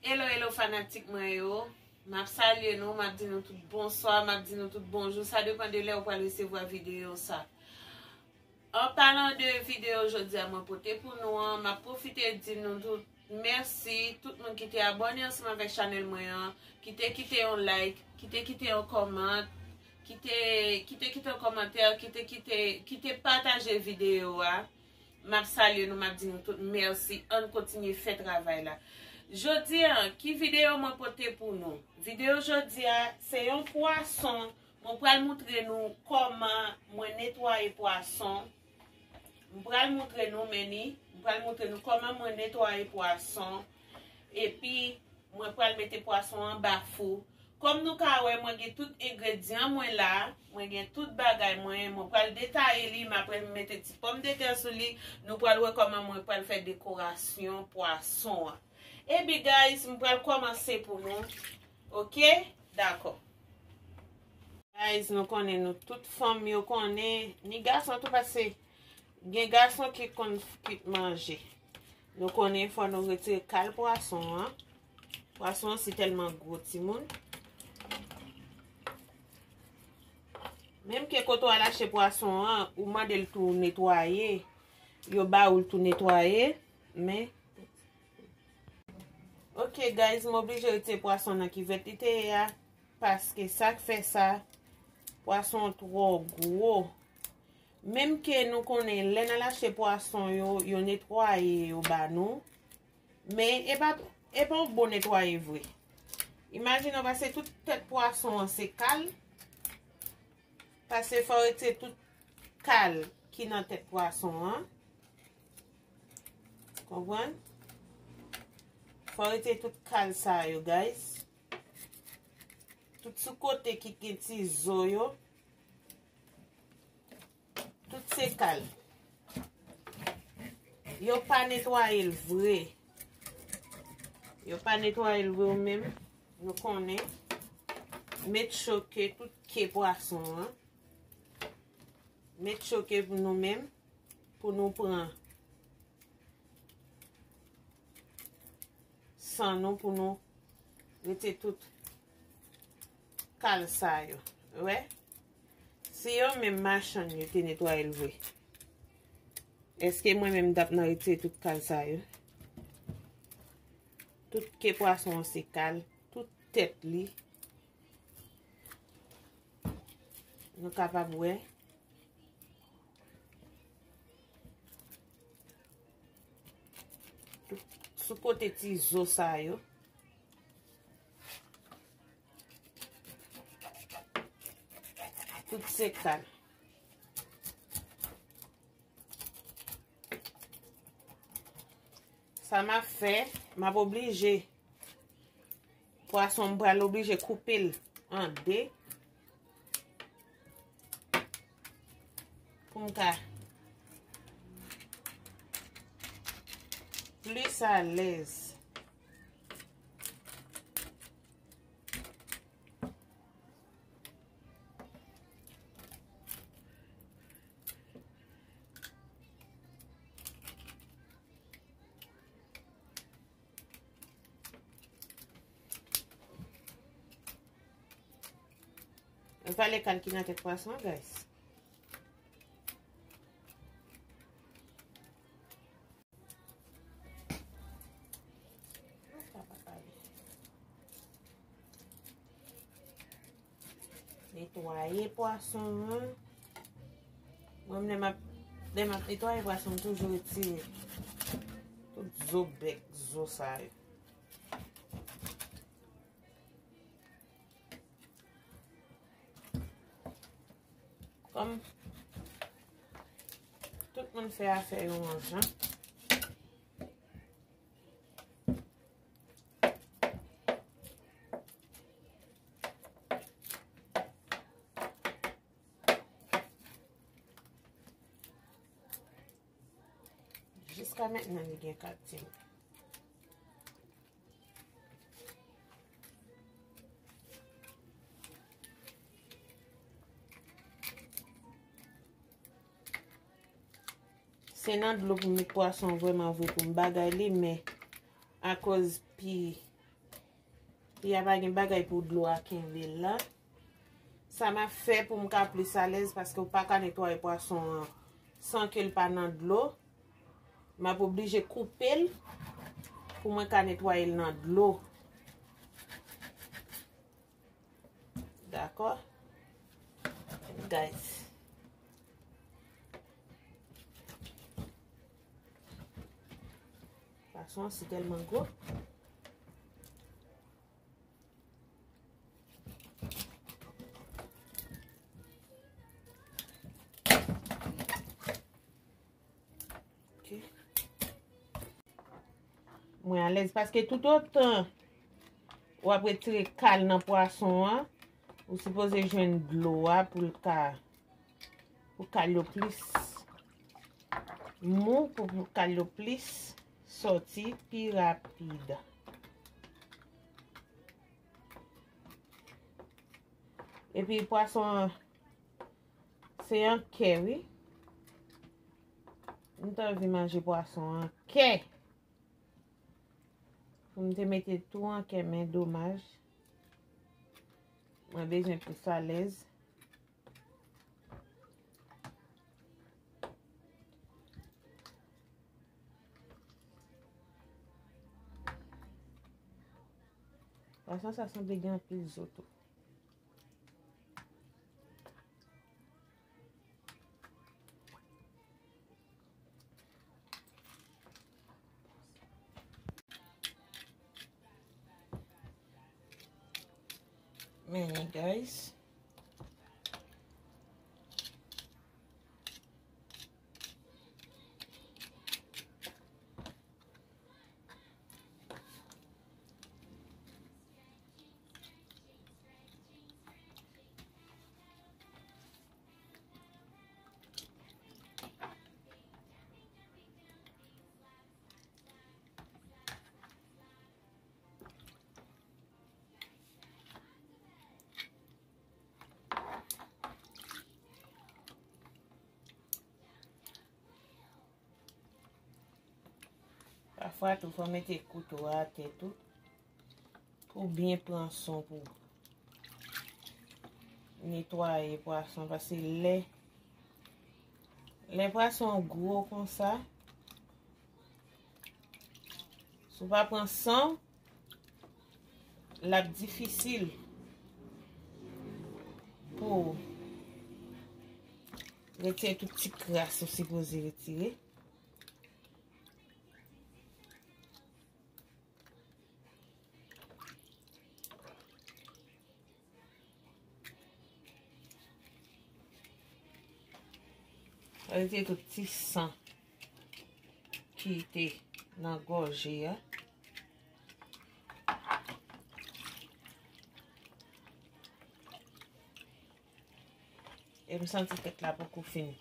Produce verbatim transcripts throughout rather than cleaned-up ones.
Hello, hello, fanatik mwen yo. M ap salye nou, m ap di nou tout bonswa, m ap di nou tout bonjou. Sa depann de lè ou pral resevwa videyo sa. An palan de videyo jodi a mwen pote pou nou an, m ap pwofite di nou tout mèsi, tout moun ki te abòne ansanm avèk chanèl mwen an, ki te kite yon like, ki te kite yon kòmant, ki te, ki te kite yon kòmantè, ki te kite, ki te pataje videyo a. M ap salye nou, m ap di nou tout mèsi. Ann kontinye fè travay la. Jodi a, ki videyo mwen pote pou nou? Videyo jodi a, se yon pwason. Mwen pral moutre nou kòman mwen netwaye pwason. M pral moutre nou, men ni, m pral moutre nou kòman mwen netwaye pwason. Epi, mwen pral mete pwason anba fou. Kòm nou ka wè, mwen gen tout engredyan mwen la. Mwen gen tout bagay mwen. Mwen pral detaye li, m apre m mete ti pòmdetè sou li. Nou pral wè kòman mwen pral fè dekorasyon pwason an. Epi, guys, m pral kòmanse pou nou. Oke? Dakò. Guys, nou konnen nou tout fanm yo konnen, ni gason tou, paske gen gason ki konn kwit manje. Nou konnen fò nou retire kal pwason an. Pwason an si tèlman gwo, timoun. Menm ke kote w al achte pwason an, ou mande l tou netwaye. Yo ba ou l tou netwaye, men Ok, guys, m oblije retire pwason nan kivèt li te ye a, paske sa k fè sa, pwason an twò gwo. Menm ke nou konnen, lè n al achte pwason yo, yo netwaye yo ba nou, men e pa, e pa yon bon netwaye vre. Imajine w pase tout tèt pwason an se kal, pase fò w retire tout kal ki nan tèt pwason an. Konprann? Fò retire tout kal sa yo, guys. Tout sou kote ki gen ti zo yo. Tout se kal. Yo pa netwaye l vre. Yo pa netwaye l vre ou menm. Nou konnen. Make sure ke tout ke pwason an. Make sure ke nou menm, pou nou pran san nou, pou nou retire tout kal sa yo. Ou wè? Si yo menm machann yo te netwaye l vre, èske mwen menm m t ap nan retire tout kal sa yo? Tout ke pwason an se kal, tout tèt li. Nou kapab wè. Tout sou kote ti zo sa yo. Tout se kal. Sa m ap fè, m ap oblije, pwason m pral oblije koupe l an de pou m ka plis alèz. E pa lekal ki nan tèt pwason, guys. Netwaye pwason an. Mwen, lè m ap, lè m ap netwaye pwason, m toujou retire tout zo bèk, zo sa yo. Kòm tout moun fè afè yo yon jan. Jiska mentnan, li gen kat timoun. Se nan dlo pou m met pwason vrèman vre pou m bagay li, men akoz pi Li a pa gen bagay pou dlo a kenbe l la. Sa m ap fè pou m ka plis alèz, paske w pa ka netwaye pwason an san ke l pa nan dlo. M ap oblije koupe l pou mwen ka netwaye l nan dlo. Dakò? Guys. Pwason an si tèlman gwo. Ok. Mwen alèz paske toutotan w ap retire kal nan pwason an, ou sipoze jwenn dlo a pou l ka, pou kal yo plis mou, pou, pou kal yo plis sòti pi rapid. Epi pwason an, se an kè, wi. M t anvi manje pwason an kè. Pou m te mete tou an kè, men domaj. Mwen bezwen plis alèz. Pwason sa sanble gen anpil zo tou. Men, guys. Pafwa tou, fò mete kouto a atè tou. Pou byen pran son pou netwaye pwason. Paske lè, lè pwason gwo konsa, si w pa pran san, l ap difisil pou retire tout ti kras ou sipoze retire. Retire tout ti san ki te nan gòje a. E m santi tèt la poko fin.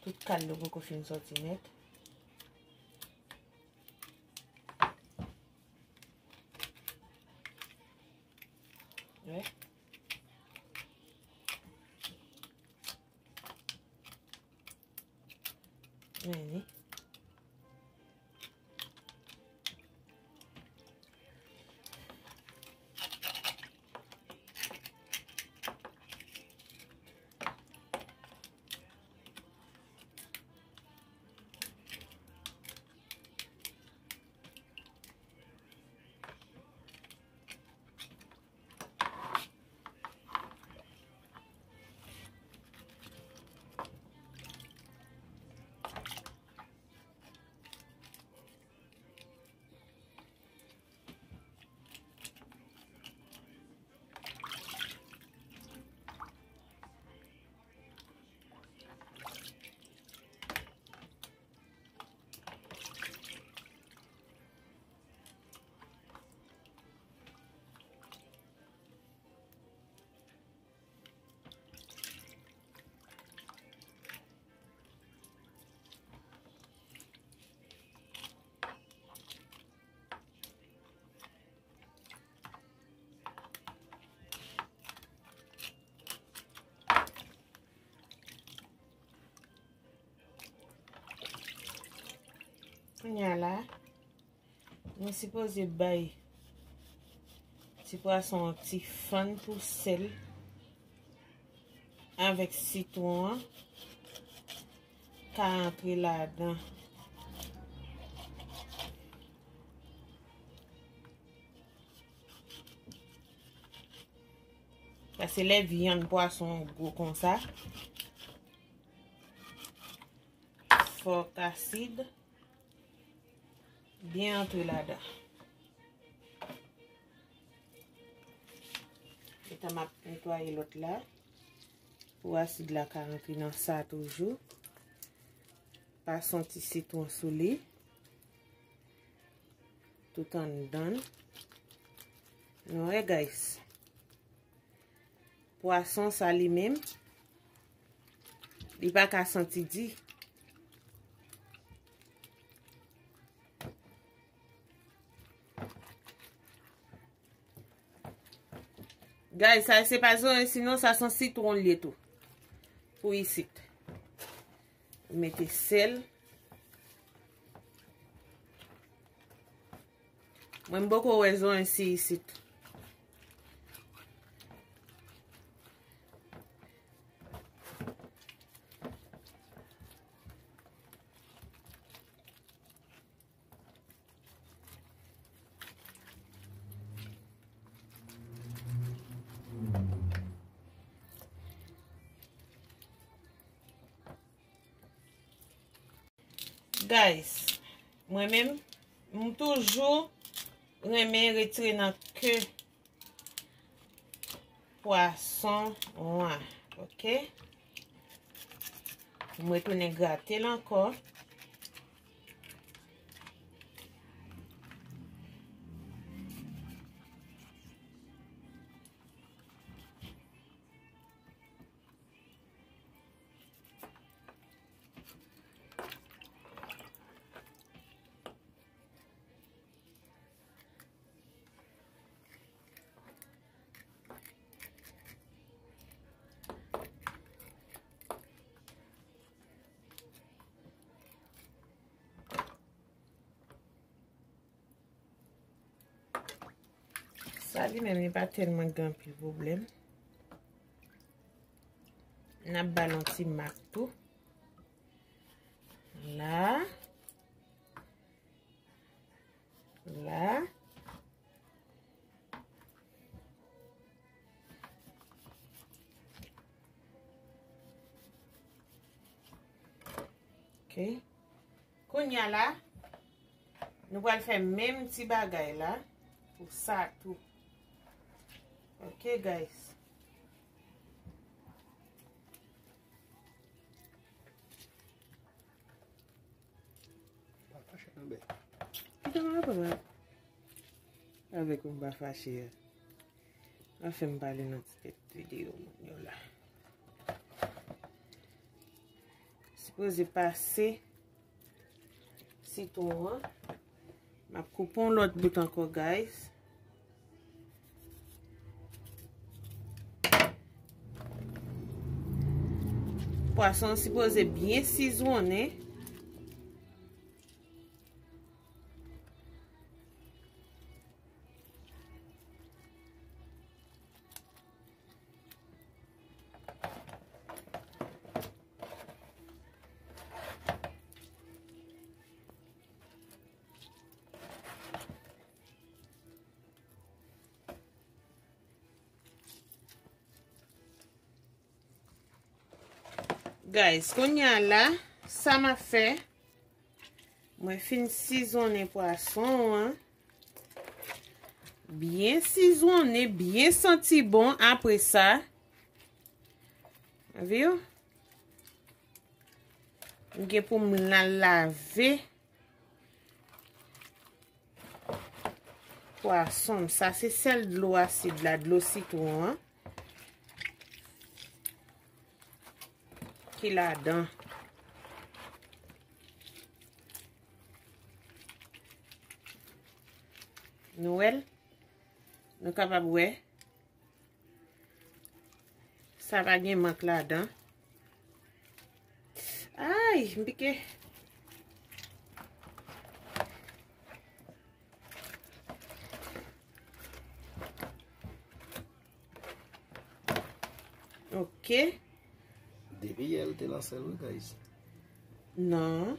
Tout kal yo poko fin sòti nèt. Wè. Men li. Kounye a la, nou sipoze bay Ti pwason an, ti fann pou sèl avèk sitwon an ka antre ladan. Paske lè vyann pwason an gwo konsa, fòk asid byen antre ladan. Etan m ap netwaye lòt la, pou asid la ka rantre nan sa toujou. Pase yon ti sitwon sou li. Tout anndan l. Nou wè, guys. Pwason sa li menm, li pa ka santi di. Guys, sa se pa zoranj, sinon sa se yon sitwon li ye tou. Pou isit. Mete sèl. Mwen m poko wè zoranj si isit. Guys, mwen menm, m toujou renmen retire nan ke pwason an, ok? M retounen grate l ankò. Sa li menm, li pa tèlman gen anpil pwoblèm. N ap ba l yon ti mak tou. La. La. Ok. Kounye a la, nou pral fè menm ti bagay la pou sa tou. Ok, guys. Pa fache non, bè. Kite m ap pale avèk ou, m pa fache a. Anfen, m pale nan ti tèt videyo moun yo la. Sipoze pase sitwon an. M ap koupe yon lòt bout ankò, guys. Pwason an sipoze byen sizwonnen. Guys, kounye a la, sa m ap fè, mwen fin sizwonnen pwason an. Byen sizwonnen, byen santi bon apre sa. Vye? M gen pou m la lave pwason m. Sa se sèl dlo asid la, dlo sitwon an ki ladan. Nou wè l? Nou kapab wè. Sa pa gen mank ladan. Ay, m pike. Ok. Depi yè l te nan sèl wi, guys. Non.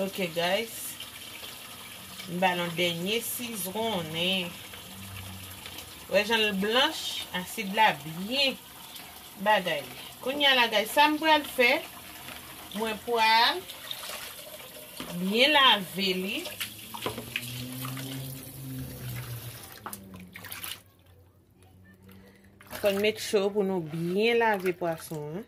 Ok, guys. M ba nou dènye sizonnen. Wè jan l blanch, asid la byen bagay. Kounye a la, guys, sa m pral fè, mwen pral byen lave li. Fò n make sure pou nou byen lave pwason an.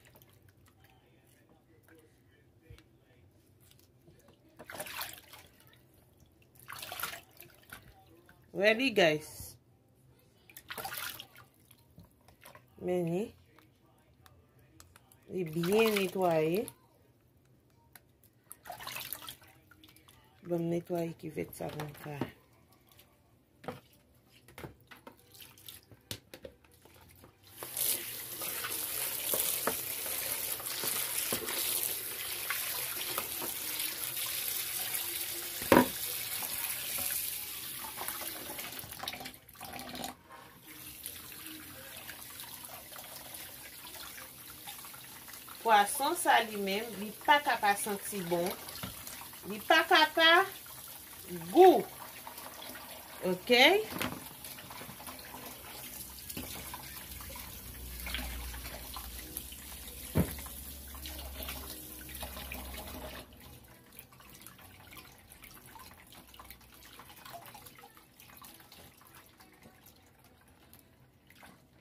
Ready, guys? Men li. Li byen netwaye. Ban m netwaye kivèt sa pou m ka. Pwason sa li menm, li pa ka pa santi bon. Li pa ka pa gou. Ok?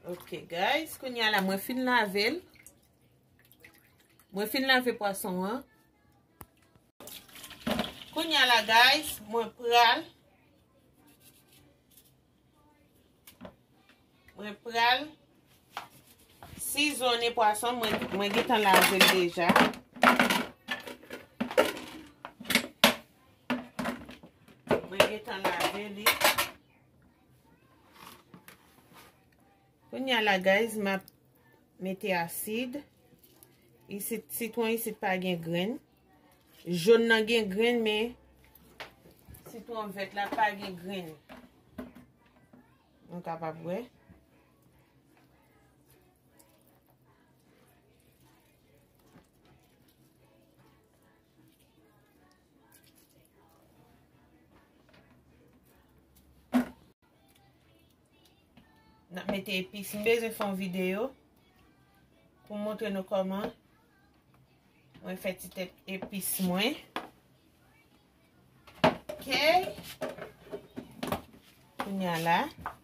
Ok, guys, kounye a la, mwen fin lave l. Mwen fin lave pwason an. Kounye a la, guys, mwen pral, mwen pral sizonnen pwason. Mwen, mwen gentan lave l deja. Mwen gentan lave li. Kounye a la, guys, m ap mete asid. Isit, sitwon isit pa gen grenn. Jòn nan gen grenn, men sitwon vèt la pa gen grenn. Nou kapab wè. N ap mete epis. M bezwen fè yon videyo pou m montre nou kòman mwen fè ti tèt epis mwen. Ok. Kounye a la,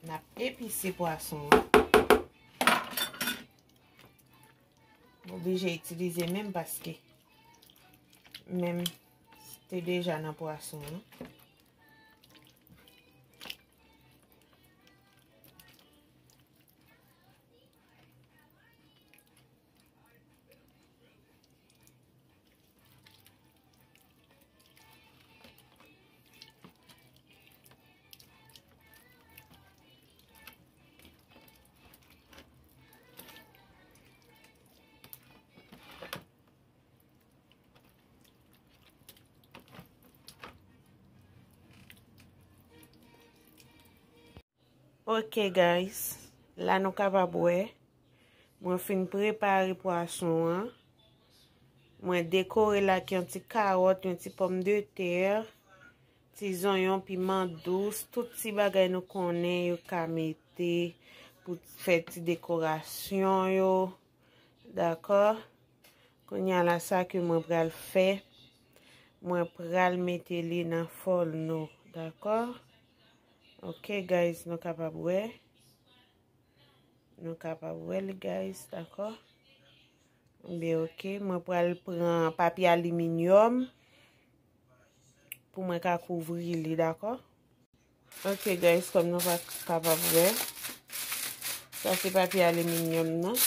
n ap epise pwason an. M oblije itilize men m paske men m te deja nan pwason an. Ok, guys. La nou kapab wè. Mwen fin prepare pwason an. Mwen dekore l ak yon ti kawòt, yon ti pòmdetè, ti zonyon, piman dous, tout ti bagay nou konnen yo ka mete pou fè ti dekorasyon yo. Dakò? Kounye a la, sa ke mwen pral fè, mwen pral mete li nan fòno. Dakò? Ok, guys, nou kapab wè. Nou kapab wè li, guys, dakò? Oubyen, ok, mwen pral pran papye aliminyòm pou mwen ka kouvri li, dakò? Ok, guys, kòm nou pa kapab wè, sa se papye aliminyòm nan.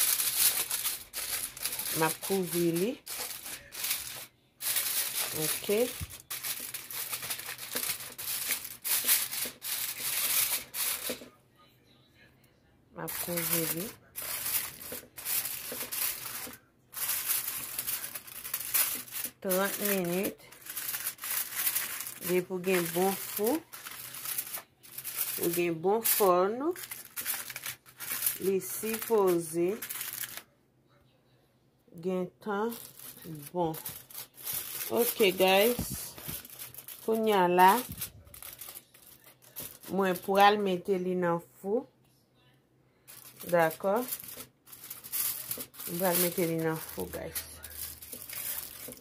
M ap kouvri li. Ok. M ap kouvri li. Trant minit. Depi w gen bon fou, ou gen bon fòn, li sipoze gentan bon. Ok, guys. Kounye a la, mwen pral mete li nan fou. Dakò? Mwen pral mete li nan fou, guys.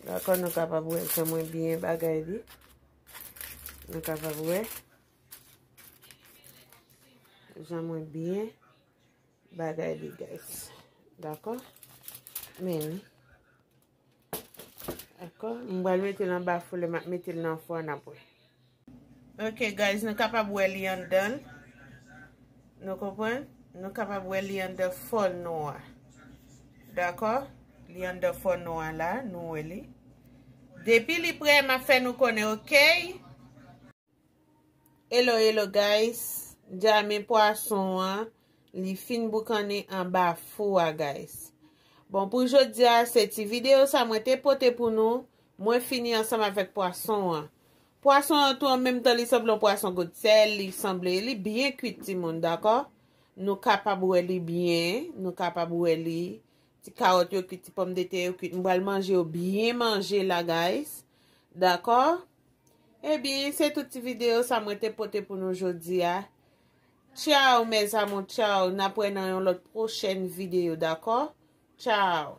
Dakò, nou kapab wè jan mwen byen bagay li. Nou kapab wè jan mwen byen bagay li, guys. Dakò? Men li. Dakò? Mwen pral mete l anba fou, lè m ap mete l nan fou a, n ap wè. Ok, guys, nou kapab wè li anndan l. Nou konprann? Nou kapab wè li anndan fòn nou a. Dakò? Li anndan fòn nou a la, nou wè li. Depi li prè, m ap fè nou konnen, ok? Hello, hello, guys. Dja men pwason an, li fin boukannen anba fou a, guys. Bon, pou jodi a, se ti videyo sa mwen te pote pou nou. Mwen fini ansanm avèk pwason an. Pwason an tou, an menm tan, li sanble yon pwason gòtsèl, li sanble, li byen kwit, timoun, dakò? Nou kapab wè li byen, nou kapab wè li. Ti kawòt yo kwit, ti pòmdetè yo kwit. Mwen pral manje yo byen manje la, guys. Dakò? Ebyen, se tout ti videyo sa mwen te pote pou nou jodi a. Tchaw, mes amours, tchaw. N ap wè nan yon lòt pwochèn videyo, dakò? Tchaw.